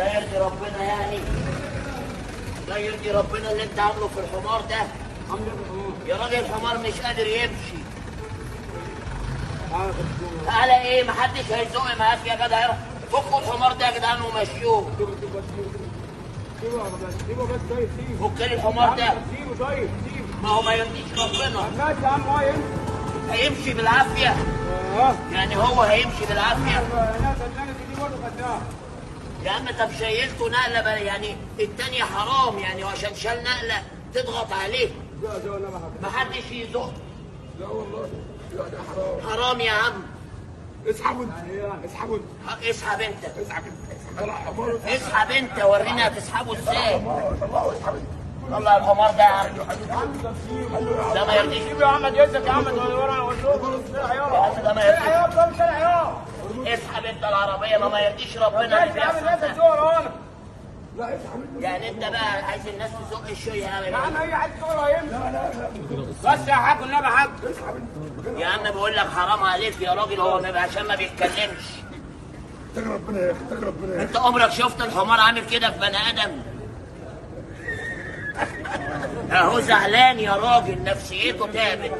ده يرضي ربنا يعني؟ ده يرضي ربنا اللي انت عامله في الحمار ده؟ يا راجل الحمار مش قادر يمشي. تعالى ايه، محدش هيزق معاك يا جدع. فكوا الحمار ده يا جدعان ومشوه. سيبه بس. طيب سيبه. فك لي الحمار ده. سيبه طيب سيبه. ما هو ما يرضيش ربنا. ماشي يا عم، هو هيمشي. هيمشي بالعافية. يعني هو هيمشي بالعافية. دي برضه خدناها. يا عم طب شايلته نقلة بقى، يعني التانية حرام يعني، وعشان شال نقلة تضغط عليه. لا ده ولا ما محدش يزق. لا والله لا ده حرام. حرام يا عم. اسحبوا انت، اسحبوا انت، اسحب انت، اسحب انت، طلع حمار. اسحب انت، ورينا هتسحبه ازاي. طلعوا اسحب انت. طلع الحمار ده يا عم. ده ما يرضيش. سيبه يا عم يزك يا عم، ورا يا عم ده ما يرضيش. اسحب انت العربية، ما يرضيش ربنا اللي بيحصل ده. لا اسحب انت. يعني انت بقى عايز الناس تزق شوية يا يا عم هي عايز تزق هيمشي. لا لا لا بس يا حاج والنبي يا حاج. اسحب انت. يا عم بقول لك حرام عليك يا راجل، هو عشان ما بيتكلمش. اتقي ربنا يا اخي، اتقي ربنا يا اخي. انت عمرك شفت الحمار عامل كده في بني ادم؟ اهو زعلان يا راجل، نفسيته تعبت.